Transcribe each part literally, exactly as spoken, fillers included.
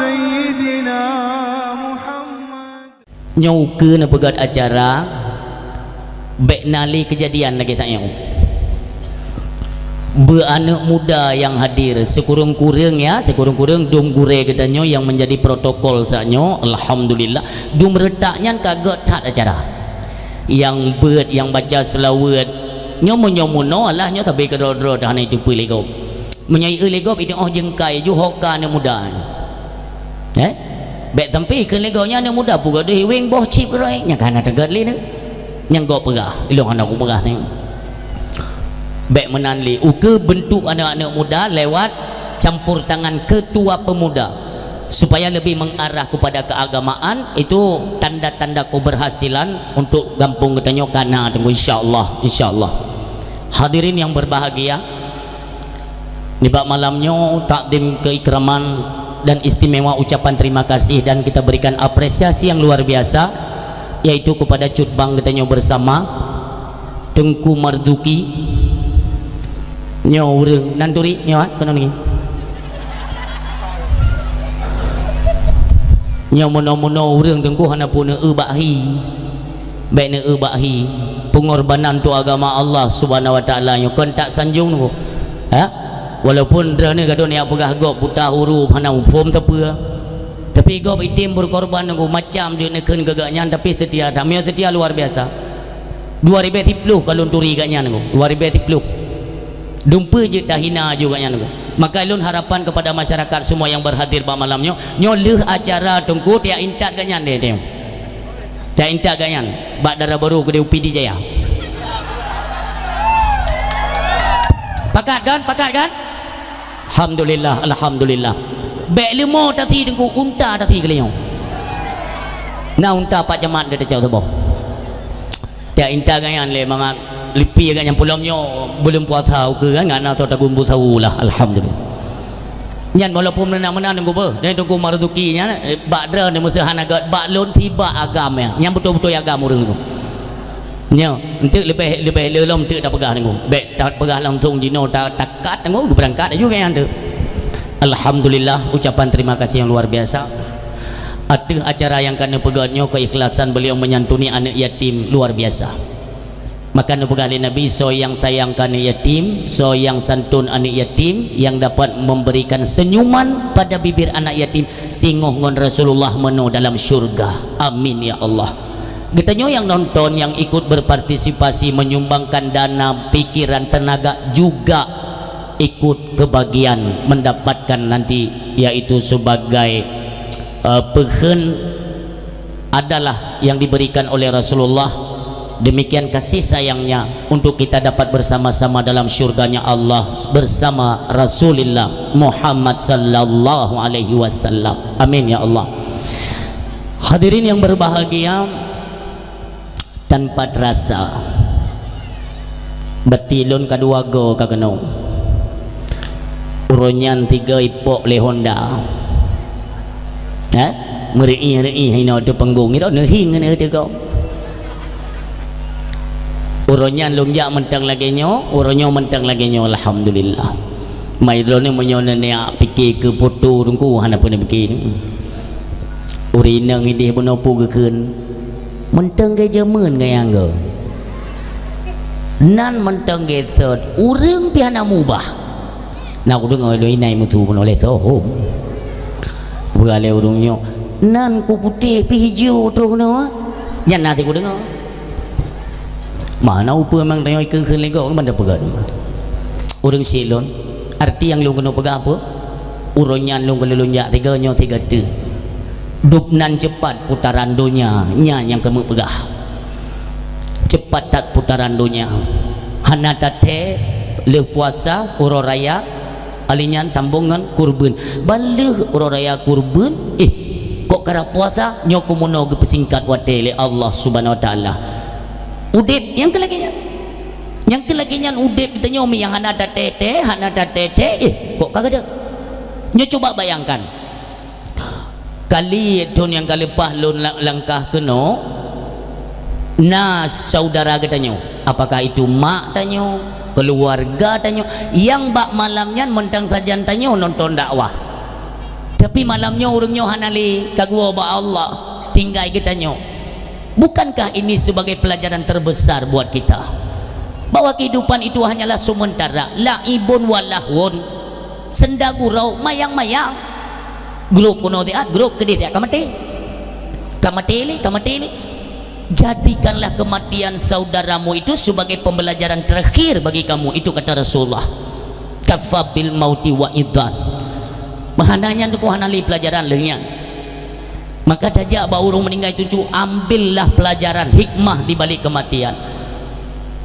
سيدنا محمد. Nyoe ukeue neupeugét acara, bék na lé keujadian lagée that nyoe. Beu aneuëk muda nyang hadir, sikureueng-kureueng ya, sikureueng-kureueng dum gurée geutanyoe nyang meunjadi protokol saat nyoe, alhamdulillah. Dum reutak nyan ka gét that acara. Nyang beuet, nyang baca seulaweuet, nyoe meunyoe meunoe alah nyoe sabe keudroe-droe dah hana jiteupeue lé gob. Meunyoe jiteupeue lé gob, jiteuôh jeungkai ju ho ka aneuëk muda. Eh? Bék tampi kheun lé gob nyan aneuëk muda peugah deuh iweng boh cit keudroe, nyang ka hana teugét lé nyoe. Nyang gob peugah, ilong hana kupeugah nyoe. Bék meunan lé, ukeue beuntuk aneuëk-aneuëk muda lewat campur tangan ketua pemuda, supaya lebih mengarah kepada keagamaan, itu tanda-tanda keberhasilan untuk gampông geutanyoe ka na teungku, insya Allah, insya Allah. Hadirin yang berbahagia, nibak malam nyoe takdim keikraman dan istimewa ucapan terima kasih dan kita berikan apresiasi yang luar biasa, yaitu kepada Cutbang geutanyoe bersama, Teungku Marzuki. Nyoe ureuëng nan turi nyoe, ha, keunoe nyoe. Nyoe meunoe-meunoe ureuëng teungku hana peue neueu bak hi. Bék neueu bak hi. Peungorbanan untuk agama Allah Subhanahu Wa Taala nyoe kon tak sanjong teungku. Ha? Walaupun droeneuh gadôh neujak peugah gob buta huruf hana muphom sapeue. Tapi gob item berkorban teungku, macam jeuet neukheun keu gobnyan, tapi seutia that. Meunyoe seutia luar biasa. Dua ribée siploh ka lôn turi gobnyan teungku. Dua ribée siploh. Dumpeue jeuet tahina aju gobnyan teungku. Maka lôn harapan kepada masyarakat semua yang berhadir bak malam nyoe, nyoe lheueh acara teungku, tajak intat gobnyan deh, deh. Tajak intat gobnyan bak dara barô keudéh u Pidie Jaya. Pakat kan? Pakat kan? Alhamdulillah, alhamdulillah. Bék leumo tasi teungku, unta tasi keu lé nyoe. Na unta Pak Camat di teucok saboh. Tajak intat gobnyan lé mangat lipi gobnyan pulom nyoe buleuen puasa ukeue kan, ngat na soe tagun beusawu lah, alhamdulillah. Nyan walaupun meunan-meunan teungku beuh, dan teungku Marzuki nyan, eh, bak droeneuh meuseuh hana gét, bak lôn sibak agam nyan. Nyan beutôi-beutôi agam ureuëng teungku. Nyoe, enteuk leubeh, leubeh le lom enteuk tapeugah teungku. Bék tapeugah langsung jinoe ta-, takat teungku, geubeurangkat aju gobnyan teuk. Alhamdulillah, ucapan terima kasih yang luar biasa. Ateueh acara nyang ka neupeugét nyoe, keikhlasan beliau menyantuni aneuk yatim luar biasa. Maka neupeugah lé Nabi, "Soe nyang sayang keu aneuk yatim, soe nyang santun aneuk yatim, yang dapat memberikan senyuman pada bibir anak yatim, singoh ngon Rasulullah meunoe dalam syurga." Amin ya Allah. Geutanyoe nyang nonton, nyang ikut berpartisipasi menyumbangkan dana, pikiran, tenaga juga ikut kebagian mendapatkan nanti, yaitu sebagai, eh, peukheun adalah yang diberikan oleh Rasulullah. Demikian kasih sayangnya untuk kita dapat bersama-sama dalam syurganya Allah bersama Rasulullah Muhammad sallallahu alaihi wasallam. Amin ya Allah. Hadirin yang berbahagia, tanpa terasa, bati lôn ka dua go ka keunoe. Uroe nyan tiga ipok lé Honda. Ha? Meuriih-riih inoe teupeunggong. Inoe neuhieng ngon tiga. Uroe nyan lôn jak mantong lagée nyoe, uroe nyoe mantong lagée nyoe, alhamdulillah. Mai droeneuh meunyoe neujak pike keu foto teungku hana peue neupike. Ureuëng inong ideh bunoe peue geukheun. Mantong geujameun geuh nyang go. Nan mantong geuseut, ureuëng pih hana mubah. Na kudeungoe lôn inai meusu bunoe lé soe. Peugah lé ureuëng nyoe, "Nan kuputéh pih ijo troh keunoe." Nyan na si kudeungoe. Mana upeue memang tanyoe ikheun-kheun lé gob, ban tapeugah. Ureuëng syiek lôn, arti nyang lôn keuneuk peugah peue? Uroe nyan lôn keuneuk lôn jak tiga nyoe tiga teuk. Dub nan cepat putaran donya, nyan nyang keuneuk peugah. Cepat that putaran donya. Hana tathée lheueh puasa, uroe raya, Ali nyan sambong ngon kurban. Ban lheueh uroe raya kurban, eh, kok karab puasa, nyoe keumeunyoe geupeusingkat watée lé Allah Subhanahu Wa Taala. Udeb nyang keu lagée nyan. Nyang keu lagée nyan udeb geutanyoe mi nyang hana tathée-thée, hana tathée-thée, eh, kok ka gadôh. Nyoe cuba bayangkan. Kali thon nyang ka leupah lôn la-, langkah keunoe, na syedara geutanyoe, apakah itu mak tanyoe, keuluwarga tanyoe, nyang bak malam nyan mantong sajan tanyoe nonton dakwah. Teuh Tapi malam nyoe ureuëng nyoe hana lé, ka geuwoe bak Allah, tinggai geutanyoe. Bukankah ini sebagai pelajaran terbesar buat kita? Bahwa kehidupan itu hanyalah sementara, la'ibun wa lahwun. Senda gurau, mayang-mayang. Grup keunoe siat, grup keudeh siat, ka maté. Ka maté lé, ka maté lé. Jadikanlah kematian saudaramu itu sebagai pembelajaran terakhir bagi kamu, itu kata Rasulullah. Kafa bil mauti wa'idhan. Meuhana nyan teungku hana lé pelajaran lheueh nyan. Maka tajak bak ureuëng meuninggai tuju, ambillah pelajaran hikmah di balik kematian.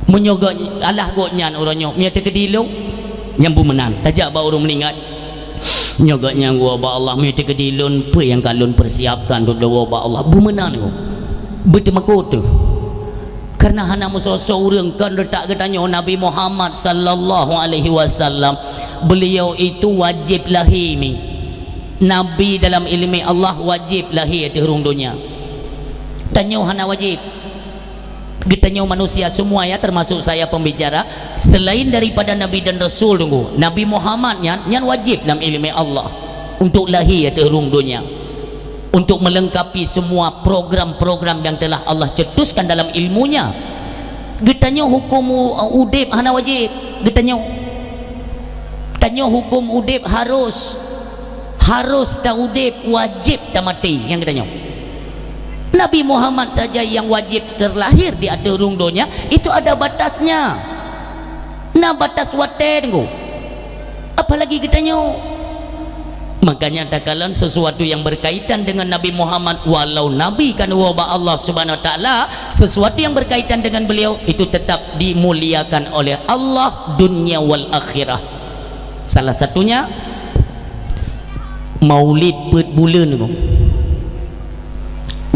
Meunyoe gobnyan, alah gobnyan uroe nyoe, meunyoe teukeudi lôn, nyang beu meunan. Tajak bak ureuëng meuninggai. Nyoe gobnyan geuwoe bak Allah, meunyoe teukeudi lôn, peue nyang ka lôn persiapkan untuk geuwoe bak Allah. Beu meunan nyoe. Beuteumeuko teuh. Karena hana meusoe-soe ureuëng kon reutak geutanyoe Nabi Muhammad sallallahu alaihi wasallam. Beliau itu wajib lahé mi. Nabi dalam ileumé Allah wajib lahé ateueh rhueng donya. Tanyoe hana wajib. Geutanyoe manusia semua ya, termasuk saya pembicara, selain daripada Nabi dan Rasul teungku, Nabi Muhammad nyan, nyan wajib lam ileumé Allah untuk lahé ateueh rhueng donya, untuk melengkapi semua program-program yang telah Allah cetuskan dalam ilmunya. Geutanyoe huköm u-, udeb hana wajib. Geutanyoe, tanyoe huköm udeb harus, harus taudeb, wajib tamaté. Nyang geutanyoe. Nabi Muhammad saja yang wajib terlahir di ateueh rhueng donya, itu ada batasnya. Na batas watée teungku. Apalagi geutanyoe. Makanya takalon sesuatu yang berkaitan dengan Nabi Muhammad, walau Nabi kan woe bak Allah Subhanahu Wa Taala, sesuatu yang berkaitan dengan beliau itu tetap dimuliakan oleh Allah dunia wal akhirah. Salah satunya Maulid peuet buleuen teungku.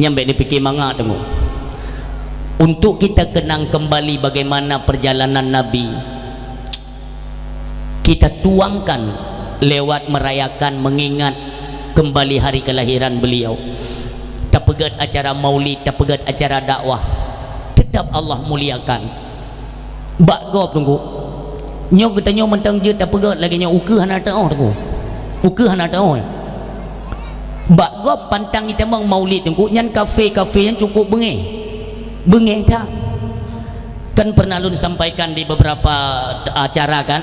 Nyang bék neupike mangat teungku. Untuk kita kenang kembali bagaimana perjalanan Nabi, kita tuangkan lewat merayakan, mengingat kembali hari kelahiran beliau. Tapeugét acara maulid, tapeugét acara dakwah, tetap Allah muliakan. Bak gob teungku. Nyoe geutanyoe mantong jeuet tapeugét lagée nyoe, ukeue hana teuoh teungku. Ukeue hana teuoh. Bak gob pantang itamong maulid teungku, nyan kafé-kafé nyan cukup beungéh. Beungéh that. Kan pernah lôn sampaikan di beberapa acara kan,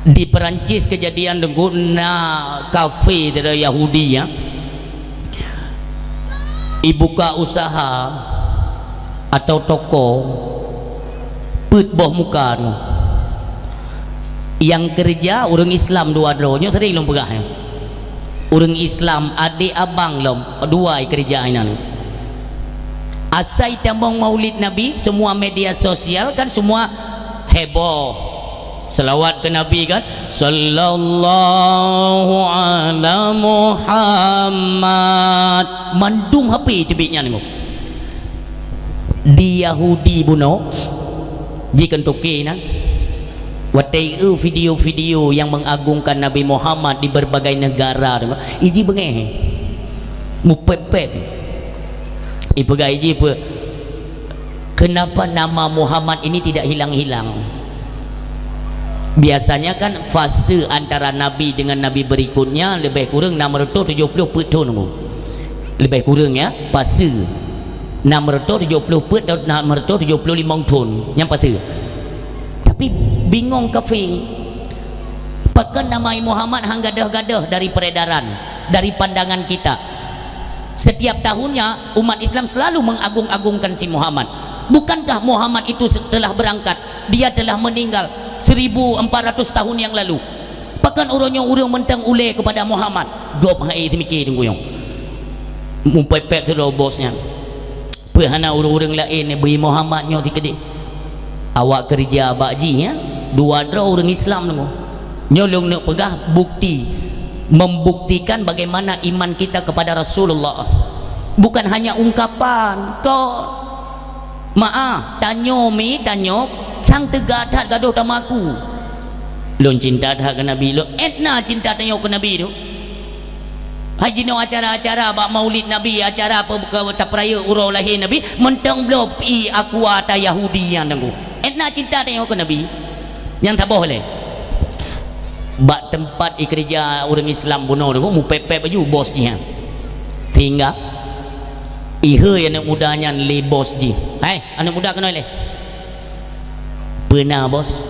di Perancis kejadian teungku, na kafé dari Yahudi ya. Ibuka usaha atau toko peuet boh muka nyoe. Nyang keureuja ureuëng Islam dua droe, nyoe sering lôn peugah nyoe. Ureuëng Islam, adek abang lom, dua keureuja inan. Asai tamong Maulid Nabi, semua media sosial kan semua heboh. Selawat ke Nabi kan, "Sallallahu ala Muhammad." Mandum H P teubiet nyan nyoe. Di Yahudi bunoe, jikheun toke na. Watée eu video-video yang mengagungkan Nabi Muhammad di berbagai negara, iji beungéh. Mupép-pép. Ipeugah iji peue? Kenapa nama Muhammad ini tidak hilang-hilang? Biasanya kan fase antara nabi dengan nabi berikutnya lebih kurang enam ratus tujuh puluh peuet thon. Lebih kurang ya, fase enam ratus tujuh puluh peuet atau enam ratus tujuh puluh lima thon. Nyang fase. Tapi bingung kafé. Pakon nama Muhammad han gadôh-gadôh dari peredaran, dari pandangan kita? Setiap tahunnya, umat Islam selalu mengagung-agungkan si Muhammad. Bukankah Muhammad itu se-, telah berangkat? Dia telah meninggal seribu empat ratus tahun yang lalu. Pakon uroe nyoe ureuëng mantong ulée kepada Muhammad? Gob hai teumike teungku nyoe. Mupép-pép sidroe bos nyan. Peue hana ureuëng-ureuëng laén bri Muhammad nyoe tikeudeh? Awak keureuja bak jih, ya? Dua droe ureuëng Islam teungku. Nyoe lôn neuk peugah bukti, membuktikan bagaimana iman kita kepada Rasulullah. Bukan hanya ungkapan, kon. Meu'ah, tanyoe mi, tanyoe, sang teuga that gadôh tameuaku. Lôn cinta that keu Nabi, lôn étna cinta tanyoe keu Nabi tu. Hai jinoe acara-acara bak Maulid Nabi, acara apa buka tapeurayeuk uroe lahé Nabi, mantong bloe pi aqua ata Yahudi nyan teungku. Étna cinta tanyoe keu Nabi. Nyang saboh lé. Bak teumpat ikeureuja ureuëng Islam bunoe teungku, mupép-pép baju bos jih nyan. Sehingga ihôi aneuëk muda nyan lé bos jih. "Hai, aneuëk muda keunoe lé." "Peue na, bos?"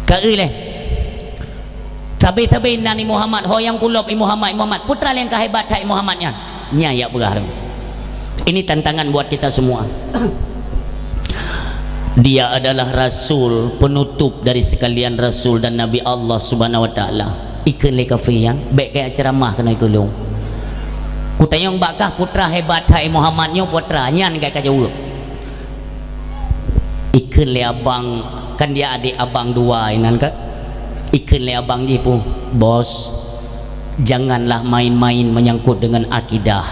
"Ka eu lé. Sabe-sabe nan i Muhammad, ho nyang kulop i Muhammad, i Muhammad. Peue teuma nyang ka hebat that i Muhammad nyan?" Nyan jak peugah lom. Ini tantangan buat kita semua. Dia adalah rasul, penutup dari sekalian rasul dan nabi Allah Subhanahu wa Taala. Ikheun lé kafé nyan, "Bék kajak ceuramah keunoe keu lôn." Kutanyong bak kah, "Peue teuma hebat that i Muhammad nyoe, peue teuma?" Nyan ka kajaweueb. Ikheun lé abang, kan dia adik abang dua inan kan? Ikheun lé abang jih peue, "Bos, janganlah main-main menyangkut dengan akidah.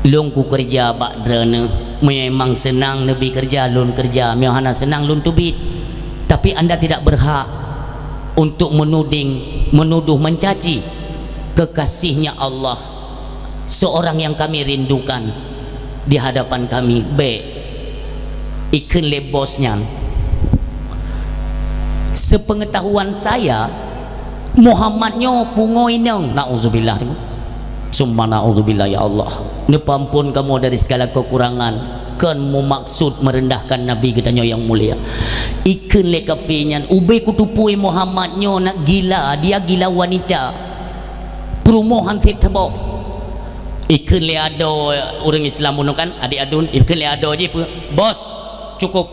Lôn kukeureuja bak droeneuh, memang seunang neubi keureuja, lôn keureuja, meunyoe hana seunang, lôn teubiet. Tapi anda tidak berhak untuk menuding, menuduh, mencaci kekasihnya Allah, seorang yang kami rindukan di hadapan kami." "Bék," ikheun lé bos nyan. "Sepeungetahuan saya, Muhammad nyoe pungo inong." Nauzubillah. Summa nauzubillah, ya Allah. Neupeuamphon kamoe dari segala kekurangan, kon mumaksud merendahkan Nabi geutanyoe nyang mulia. Ikheun lé kafé nyan, "Ubé kuteupue Muhammad nyoe nak gila, dia gila wanita. Peurumoh han sép saboh." Ikheun lé adoe ureuëng Islam bunoe kan, adik aduen, ikheun lé adoe jih peue, "Bos, cukup.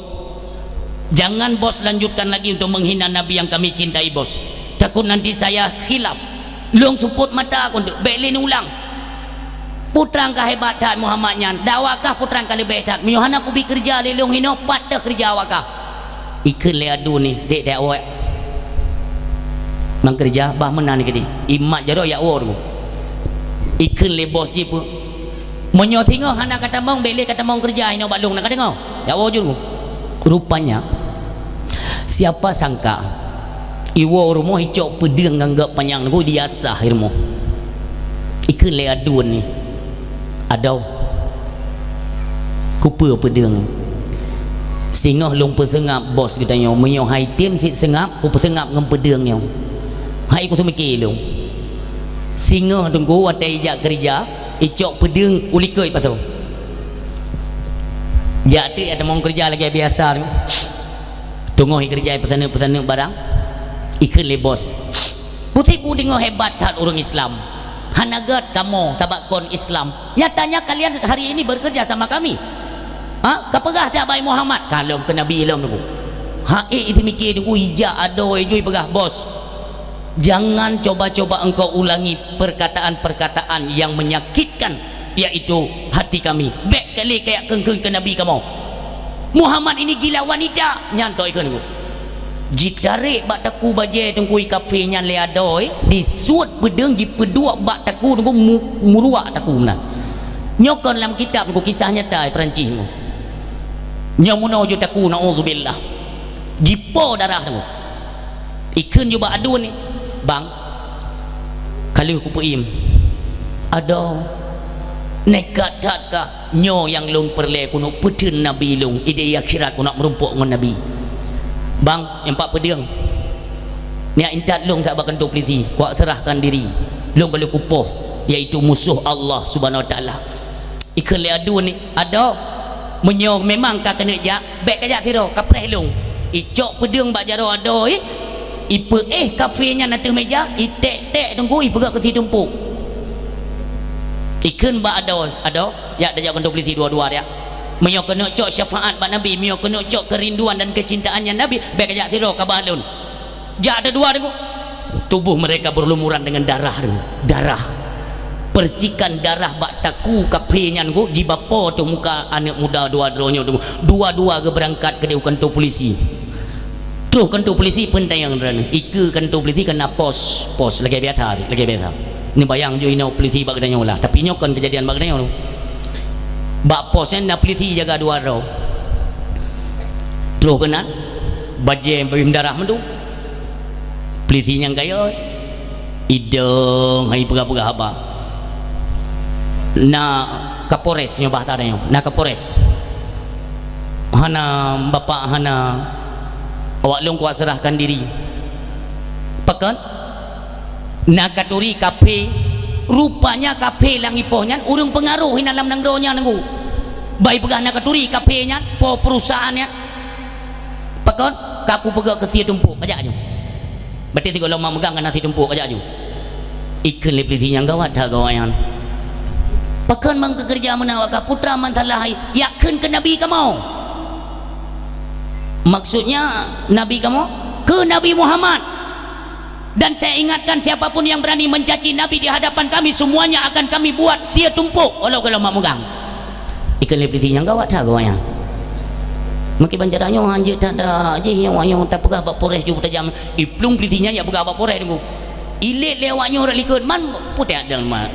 Jangan bos lanjutkan lagi untuk menghina Nabi yang kami cintai, bos. Takut nanti saya khilaf. Lôn seupôt mata kon teuk, bék lé neulang. Peue teuma ka hebat that Muhammad nyan, dakwah kah peue teuma ka leubeh that. Meunyoe hana kubi keureuja lé lôn hinoe, pat teuh keureuja awak kah." Ikheun lé aduen nyan, "Dék, dék, awak. Mang keureuja, bah meunan keudéh. I mak jaroe jak woe teungku." Ikheun lé bos jih peue, "Meunyoe singoh hana katamong, bék lé katamong keureuja hinoe bak lôn, na kadeungoe? Jak woe ju teungku." Rupanya, siapa sangka, iwoe rumoh icok peudeueng ngon gop panyang teungku, diasah i rumoh. Ikheun lé aduen nyan, "Adoe, kupeue peudeueng? Singoh lôn peuseungab bos geutanyoe, meunyoe hai tem cit seungab, kupeuseungab ngon peudeueng nyoe. Hai kuseumiké lôn. Singoh teungku watée ijak keureuja, icok peudeueng u likot pasoe. Jak teuk itamong keureuja lagée biasa teungku. Teungoh ikeureuja ipeusaneuk-peusaneuk barang." Ikheun lé bos, "Peue sit kudeungoe hebat that ureuëng Islam. Hana gét kamoe sabab kon Islam. Nyatanya kalian hari ini bekerja sama kami. Ha? Kapeugah siat bak Muhammad, ka lom keu Nabi lom teungku. Ha, ék iseumiké teungku, ijak adoe ju ipeugah, 'Bos, jangan coba-coba engkau ulangi perkataan-perkataan yang menyakitkan, yaitu hati kami. Bék kali kajak kheun-kheun keu Nabi kamoe. Muhammad ini gila wanita.'" Nyan toh ikheun teungku. Jitarek bak takue bajée teungku i kafé nyan lé adoe, disuet peudeueng jipeuduek bak takue teungku mu-, muruak takue meunan. Nyoe kon lam kitab teungku, kisah nyata i Perancis teungku. Nyoe meunoe ju takue, nauzubillah. Jipo darah teungku. Ikheun ju bak aduen nyan, "Bang, ka lheueh kupeuiem. Adoe, nekat that kah, nyoe nyang lôn peureulée keuneuk peutheun Nabi lôn, idéh akhirat keuneuk meurumpok ngon Nabi. Bang, nyoe pat peudeueng. Neujak intat lôn siat bak kantô pulisi, kuseurahkan diri. Lôn ka lheueh kupoh, yaitu musoh Allah Subhanahu wa Taala." Ikheun lé aduen nyan, "Adoe, meunyoe memang ka keuneuk jak, bék kajak sidroe, kapreh lôn." Icok peudeueng bak jaroe adoe, ipeuéh kafé nyan ateueh méja, iték-ték teungku, ipeugét keu situmpok. Ikheun bak adoe, "Adoe, jak tajak kantô pulisi dua-dua jak. Meunyoe keuneuk cok syafaat bak Nabi, meunyoe keuneuk cok keurinduan dan keucintaan nyan Nabi, bék kajak sidroe, ka bah lôn." Jak teudua teungku. Tubuh mereka berlumuran dengan darah teungku. Darah. Percikan darah bak takue kafé nyan teungku, jibapo teuk muka aneuëk muda dua droe nyoe teungku. Dua-dua geubeurangkat keudéh u kantô pulisi. Troh kantô pulisi peutanyong droeneuh, ikeue kantô pulisi kan na pos, pos lagée biasa, lagée biasa. Neubayang ju inoe pulisi bak geutanyoe lah, tapi nyoe kon keujadian bak geutanyoe. Bak pos nyan na pulisi jaga dua droe. Troh keunan, bajée bim darah mandum. Pulisi nyang kaya, idong hai peugah-peugah haba. Na Kapolres nyoe bah tanyoe, na Kapolres. Hana bapak, hana, awak lôn kuat serahkan diri. Pakon? Na katuri kafé, rupanya kafé nyang ipoh nyan ureuëng peungaroh hinan lam nanggroe nyan, Teungku. Bah ipeugah na katuri kafé nyan, po perusahaan nyan. Pakon? Ka kupeugah keu sie tumpôk, kajak aju. Berarti sigohlom mak meugang ka na sie tumpôk, kajak aju. Ikheun lé peulisi nyan, gawat that gawat nyan. Pakon mang keukeureuja meunan awak kah, putra man salah hai, yak kheun keu nabi kamoe. Maksudnya nabi kamoe? Keu Nabi Muhammad. Dan saya ingatkan, siapapun yang berani mencaci Nabi di hadapan kami, semuanya akan kami buat sie tumpôk, walau kalau mak meugang. Ikheun lé peulisi nyan, gawat that gawat nyan. Meukiban cara nyoe hanjeuet that, jih nyoe, nyoe tapeugah bak Polres ju tajam. Iplueng peulisi nyan yak peugah bak Polres, Teungku. Ilét lé awak nyoe rot likot, man putéh dan mat.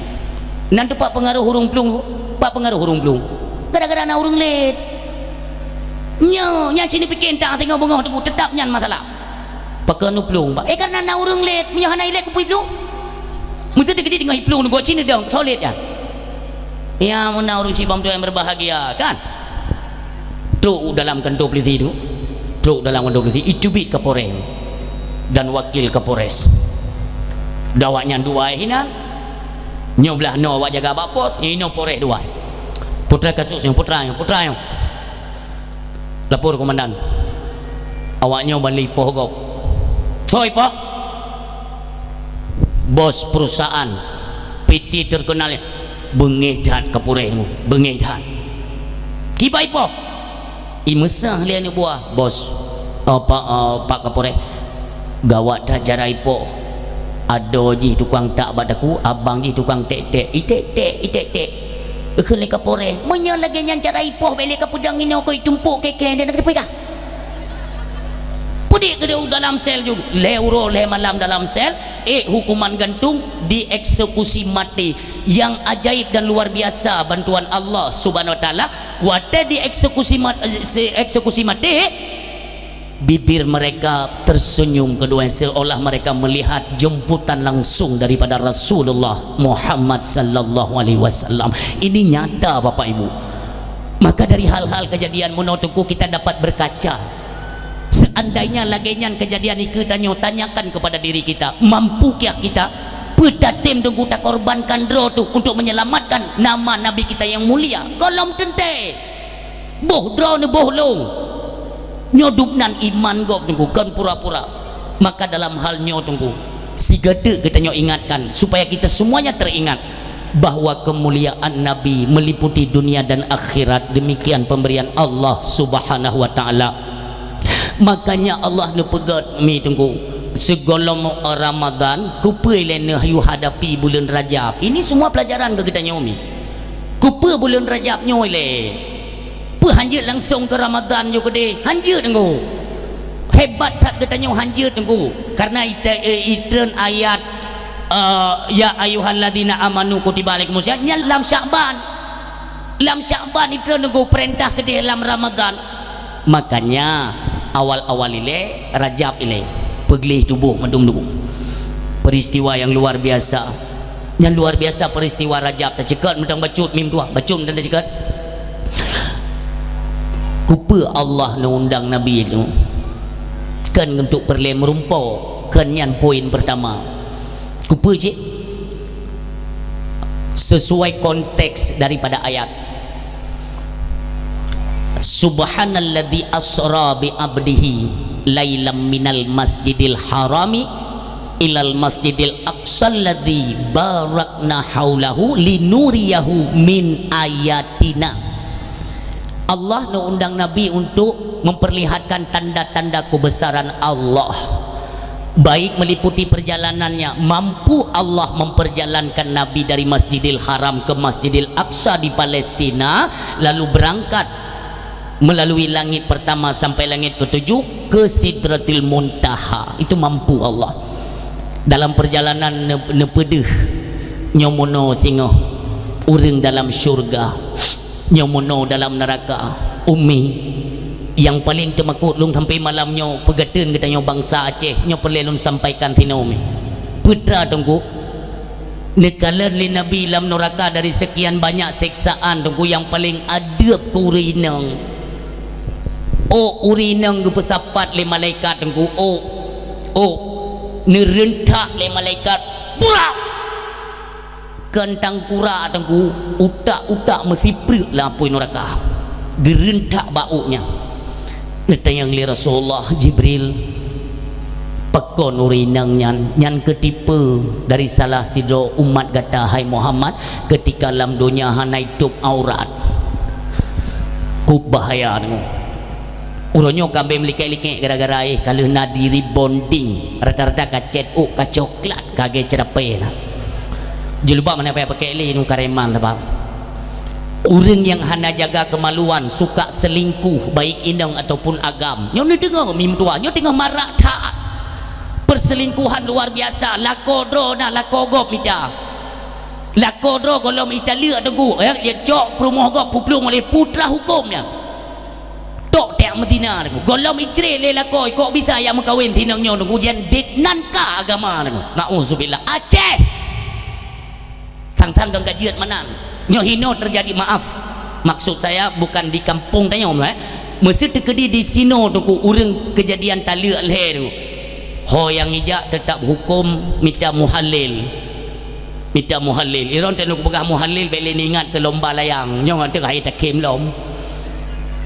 Nan teupat peungaroh ureuëng plueng, Teungku. Pat peungaroh ureuëng plueng? Gara-gara na ureuëng lét. Nyoe, nyan sini piké entah singoh beungoh, Teungku, teutap nyan masalah. Pakon neuplueng, Pak? Eh, karena na ureuëng lét. Meunyoe hana ilét, keupeue iplueng? Meuseuti keudit teungoh iplueng, Teungku, cit neudong, solid nyan. Ya, meunan ureuëng sibang tuan yang berbahagia, kan? Trok dalam kantor polisi tu, trok dalam kantor polisi, iteubiet Kapolres dan wakil Kapolres. Dawat nyan dua hinan, nyoe blah noe awak jaga bak pos, inoe Polres dua. Putra kasus nyoe, putra nyoe, putra nyoe. Lapor komandan. Awak nyoe ban lé ipoh gob. Hoi, Pak. Bos perusahaan P T terkenal, beungéh that Kapolres nyoe, beungéh that. Kiban ipoh? Imeusah lé aneuk buah, Bos. Oh, Pak, oh, Pak Kapolres. Gawat that cara ipoh. Adoe jih tukang tak bak daku, abang jih tukang tek-tek. Itek-tek, itek-tek. Ikheun lé Kapolres, meunyoe lagée nyan cara ipoh, bék lé kapeudong inoe keu itumpôk keu-keu, dan keu peugah. Peudiek keu dalam sel ju, lhée uroe lhée malam dalam sel, ék hukuman gantung, dieksekusi maté. Yang ajaib dan luar biasa bantuan Allah Subhanahu Wa Taala, watée dieksekusi mat-, se-, eksekusi maté, bibir mereka tersenyum keduanya seolah mereka melihat jemputan langsung daripada Rasulullah Muhammad sallallahu alaihi wasallam. Ini nyata, Bapak Ibu. Maka dari hal-hal kejadian meunoe, Teungku, kita dapat berkaca. Seandainya lagée nyan kejadian ikeue tanyoe, tanyakan kepada diri kita, mampukah kita? Peue tatem, Teungku, takorbankan droe teuh untuk menyelamatkan nama Nabi kita yang mulia? Gohlom teuntée. Boh droe neuboh lôn. Nyoe dubnan iman gob, Teungku, kon pura-pura. Maka dalam hal nyoe, Teungku, sigoe teuk geutanyoe ingatkan, supaya kita semuanya teringat bahwa kemuliaan Nabi meliputi dunia dan akhirat. Demikian pemberian Allah Subhanahu wa Taala. Makanya Allah neupeugét mi, Teungku, sigohlom Ramadan, keupeue lé neuh yue hadapi buleuen Rajab. Ini semua pelajaran keu geutanyoe mi. Keupeue buleuen Rajab nyoe lé? Peue hanjeuet langsong keu Ramadan nyoe keudeh? Hanjeuet, Teungku. Hebat that geutanyoe hanjeuet, Teungku. Karena ite-, eh, itreun ayat, eh, "Ya ayyuhalladzina amanu kutiba alaikumusiyam," nyan lam Syakban. Lam Syakban itreun, Teungku, peurintah keudeh lam Ramadan. Makanya awal-awal ilée, Rajab ilée, peugleh tuboh mandum, Teungku. Peristiwa yang luar biasa. Nyan luar biasa peristiwa Rajab. Taceukeut mantong bacut mim tuah, bacut mantong taceukeut. Keupeue Allah neuundang Nabi itu? Kon untuk peureulée meurumpo, kon nyan poin pertama. Keupeue cit? Sesuai konteks daripada ayat. Subhanalladzi asra bi abdihi lailam minal masjidil harami ilal masjidil aqsal ladzi barakna haulahu linuriyahu min ayatina. Allah neuundang Nabi untuk memperlihatkan tanda-tanda kebesaran Allah. Baik meliputi perjalanannya, mampu Allah memperjalankan Nabi dari Masjidil Haram ke Masjidil Aqsa di Palestina, lalu berangkat melalui langit pertama sampai langit ketujuh ke Sidratil Muntaha. Itu mampu Allah. Dalam perjalanan ne-, neupeudeuh nyoe meunoe singoh ureuëng dalam syurga, nyoe meunoe dalam neuraka. Umi, nyang paleng teumakot lôn sampai malam nyoe, peugeuteueng geutanyoe bansa Aceh, nyoe peureulée lôn sampaikan sinoe, Umi. Peue teuma, Teungku, neukalon lé Nabi lam neuraka dari sekian banyak seksaan, Teungku, nyang paleng adeueb keu ureuëng inong. Ôk ureuëng inong geupeusapat lé malaikat, Teungku, ôk, ôk. Neureuntak lé malaikat, "Burak!" Keuntang kurak teungku, utak-utak meusipreuk lam apui nuraka. Geureuntak bak ôk nyan. Neutanyong lé Rasulullah, "Jibril, pakon ureuëng inong nyan, nyan keu tipe dari salah sidroe umat gata, hai Muhammad, keutika lam donya hana itôb aurat?" Kub bahaya teungku. Uroe nyoe ka bèe meulikek-likek gara-gara éh ka lheueh na di rebonding. Rata-rata ka cèt ôk, ka coklat, ka lagèe ceurapèe na. Jilbab hana payah pakèk lé, nu kareman teuma. Ureuëng nyang hana jaga keumaluan, suka seulingkuh, baik inong ataupun agam. Nyoe neudeungoe mi meutuah, nyoe teungoh marak that. Perselingkuhan luar biasa, lakoe droe na, lakoe gob mita. Lakoe droe gohlom italeuek teungku, eh, ya cok peurumoh gob peuplueng oleh putra huköm nyan. Tok teuh meuzina teungku. Gohlom icré lé lakoe, kok bisa ya meukawen sinong nyoe teungku, jan dit nan ka agama teungku. Nauzubillah. Aceh! Sang-sang dong ka jeuet meunan. Nyoe hino teujadi, maaf. Maksud saya bukan di kampung tanyoe, eh. Meuseuti keudi di sinoe teungku ureuëng keujadian taleuek lhèe teungku. Ho nyang ijak teutap huköm mita muhalil. Mita muhalil. Iron teuh neupeugah muhalil bèk lé ingat keu lomba layang. Nyoe ngon teuh hai takhém lom.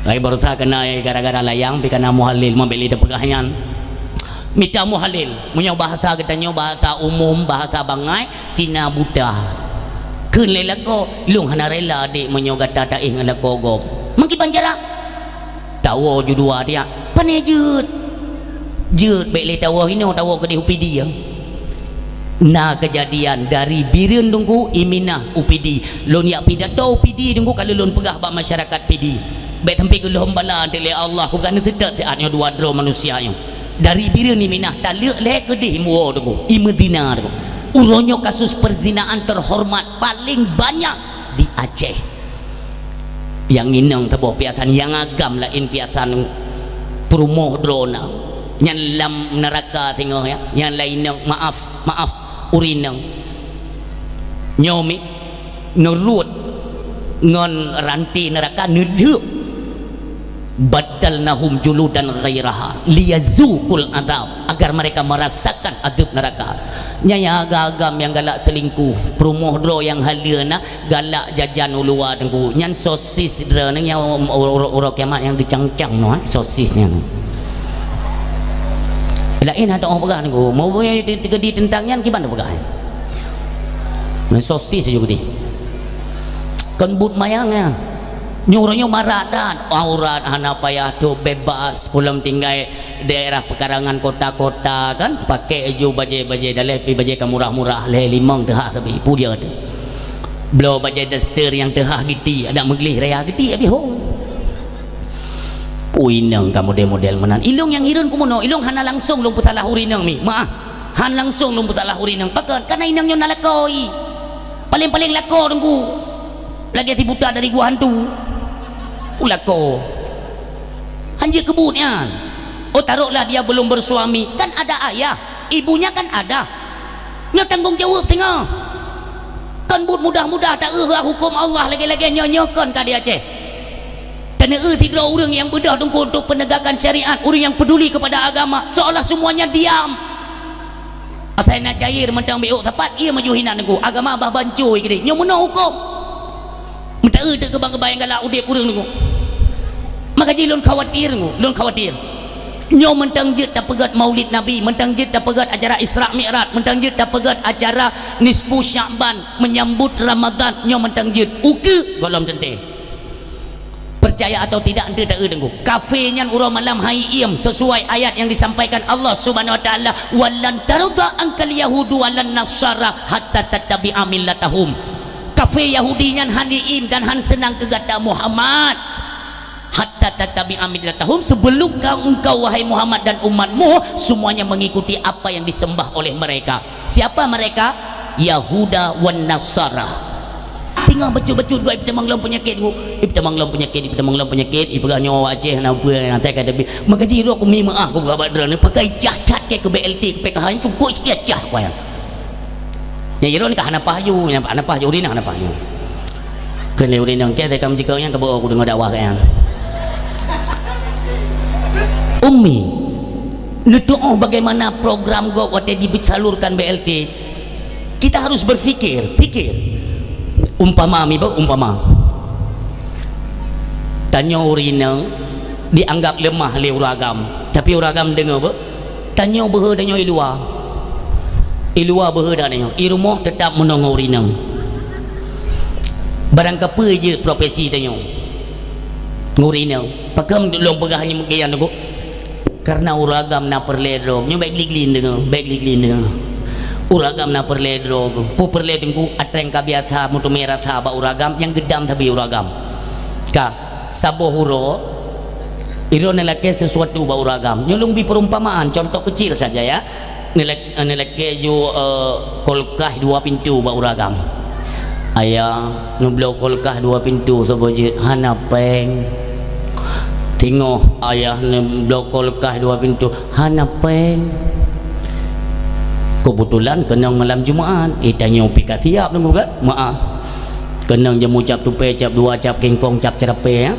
Hai baroesa keuna gara-gara layang pi kana muhalil, mon bèk lé tapeugah nyan. Mita muhalil. Meunyoe bahasa geutanyoe, bahasa umum, bahasa bangai, Cina buta. Kheun lé lakoe, "Lôn hana rela adék meunyoe gata taéh ngon lakoe gob." Meukiban cara? Tawoe ju dua tiak. Pané jeuet. Jeuet bèk lé tawoe hinoe, tawoe keudéh U P D ya. Na keujadian dari Bireuen teungku, iminah U P D. Lôn jak pidato U P D teungku, ka lheueh lôn peugah bak masyarakat P D. Bèk sampai geulhom bala teuh lé Allah, kupeugah neuseutôt siat nyoe dua droe manusia nyoe. Dari Bireuen iminah taleuek lhèe keudéh imuwoe teungku, imeuzina teungku. Uroe nyoe kasus perzinaan terhormat paling banyak di Aceh. Nyang inong saboh piasan, nyang agam laén piasan, peurumoh droe na. Nyan lam neuraka singoh ya. Nyan laén inong, maaf, maaf, ureuëng inong. Nyoe mi neuruet ngon ranté neuraka neulheuek. "Baddalnahum juludan ghairaha liyazuqul adzab," agar mereka merasakan azab neraka. Nyan nyang agam-agam nyang galak selingkuh, peurumoh droe nyang haleue na, galak jajan u luwa teungku. Nyan sosis droe nyan, uroe, uroe kiamat nyang geucang-cang nyoe, eh, sosis nyan. Laén hana teupeugah teungku. Mau di teuntang nyan kiban teupeugah. Nyan sosis saja geude. Kon buet manyang nyan. Nyoe uroe nyoe marak that, aurat hana payah tôb, bebas, pulang tinggai daerah pekarangan kota-kota kan, pakai aju bajèe-bajèe daleh pi bajèe ka murah-murah, lhèe limong teuhah sabe, peue dia tu. Bloe bajèe daster nyang teuhah giti, adak meugleh raya giti habéh hom. Peue inong ka model-model meunan. Ilong nyang hireuen keumeunyoe, ilong hana langsong lôn peusalah ureueng inong mi. Meuah, hana langsong lôn peusalah ureueng inong. Pakon? Karena inong nyoe na lakoe. Paléng-paléng lakoe teungku. Lagèe si buta dari gua hantu. Peue lakoe. Hanjeuet keu buet nyan. Oh, taruhlah dia belum bersuami, kan ada ayah, ibunya kan ada. Nyoe tanggong jaweueb singoh. Kon buet mudah-mudah taeu huköm Allah lagèe-lagèe nyoe, nyoe kon ka di Aceh. Taneu sidroe ureueng nyang beudôh teungku untuk penegakan syariat, ureueng nyang peduli kepada agama, seolah semuanya diam. Asai na cair mantong biôk sapat, ie maju hinan teungku. Agama bah bancôi keudéh. Nyoe meunoe huköm. Meuteue teuh keubang-keubang nyang galak udép ureueng teungku. Maka jih lôn khawatir teungku, lôn khawatir. Nyoe mantong jeuet tapeugèt Maulid Nabi, mantong jeuet tapeugèt acara Isra Mi'raj, mantong jeuet tapeugèt acara Nisfu Sya'ban, menyambut Ramadan, nyoe mantong jeuet. Ukeue gohlom teuntèe. Percaya atau tidak, ente taeu teungku. Kafé nyan uroe malam han iem sesuai ayat yang disampaikan Allah Subhanahu wa Taala, "Walan tarda ankal yahudu walan nasara hatta tattabi'a millatahum." Kafé Yahudi nyan han iem dan han seunang keu gata Muhammad. "Hatta tattabi'a millatahum," sebelum kau, engkau wahai Muhammad dan umatmu semuanya mengikuti apa yang disembah oleh mereka. Siapa mereka? Yahuda wan Nasara. Teungoh bacut-bacut geuh ipeutamong lom peunyakét geuh. Ipeutamong lom peunyakét, ipeutamong lom peunyakét, ipeugah nyoe awak Aceh hana peue nyang atai ka tapi. Maka jih rot kumi meuah kupeugah bak droeneuh, pakai jah that keu B L T, keu P K H nyan cukup sikit jah kuayang. Nyang jih rot ka hana paih ju, hana paih ju, ureueng hana paih ju. Keu lé ureueng nyang keu ka meucikong nyang ka beuo kudeungoe dakwah keu nyan. Ummi. Neutuoh bagaimana program gob watée disalurkan B L T. Kita harus berfikir, fikir. Umpama, mi bak umpama. Tanyoe ureuëng inong dianggap lemah lé ureuëng agam. Tapi ureuëng agam deungoe bak, tanyoe beuhe tanyoe i luwa. I luwa beuhe tanyoe, i rumoh teutap meunong ureuëng inong. Barang kapeue jeuet profesi tanyoe? Ureuëng inong. Pakon lôn peugah nyoe meukian tu? Karena ureuëng agam na peureulée droe. Nyoe bék gli-gli deungoe, bék gli-gli deungoe. Ureuëng agam na peureulée droe. Peue peureulée teungku, atreng ka biasa meuteumé rasa bak ureuëng agam nyang geudam sabe ureuëng agam. Ka, saboh uroe, droe neulakée sesuatu bak ureuëng agam. Nyoe lôn bi perumpamaan, contoh kecil saja ya. Neulak-, neulakée ju, eh, kulkas dua pintu bak ureuëng agam. Ayah, neubloe kulkas dua pintu saboh jeuet, hana péng. Teungoh ayah neubloe kulkas dua pintu, hana péng. Keubeutulan keunong malam Jumat, eh, tanyoe pih ka siap deungoe kan? Meu'ah. Keunong jamu cap tupée, cap dua, cap kingkong, cap ceurapée, ya.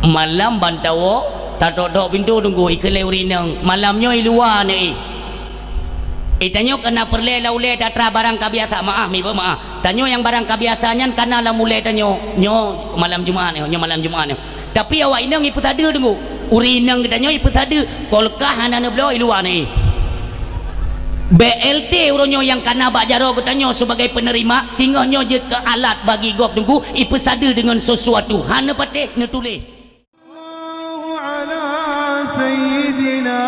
Malam ban tawoe, tatok-tok pintu teungku, ikheun lé ureuëng inong, malam nyoe i luwa neuéh. Eh, tanyoe ka na peureulée lam ulée tatra barang ka biasa, meu'ah, mi bak meu'ah. Tanyoe nyang barang ka biasa nyan ka na lam ulée tanyoe, nyoe malam Jumat nyoe, nyoe malam Jumat nyoe. Tapi awak inong ipeusadeue teungku. Ureuëng inong geutanyoe ipeusadeue, kulkas hana neubloe i luwa neuéh. B L T uroe nyoe nyang ka na bak jaroe geutanyoe sebagai penerima, singoh nyoe jeuet keu alat bagi gob teungku, ipeusadeue deungon sesuatu, hana patéh neutuléh. Sallallahu ala sayyidina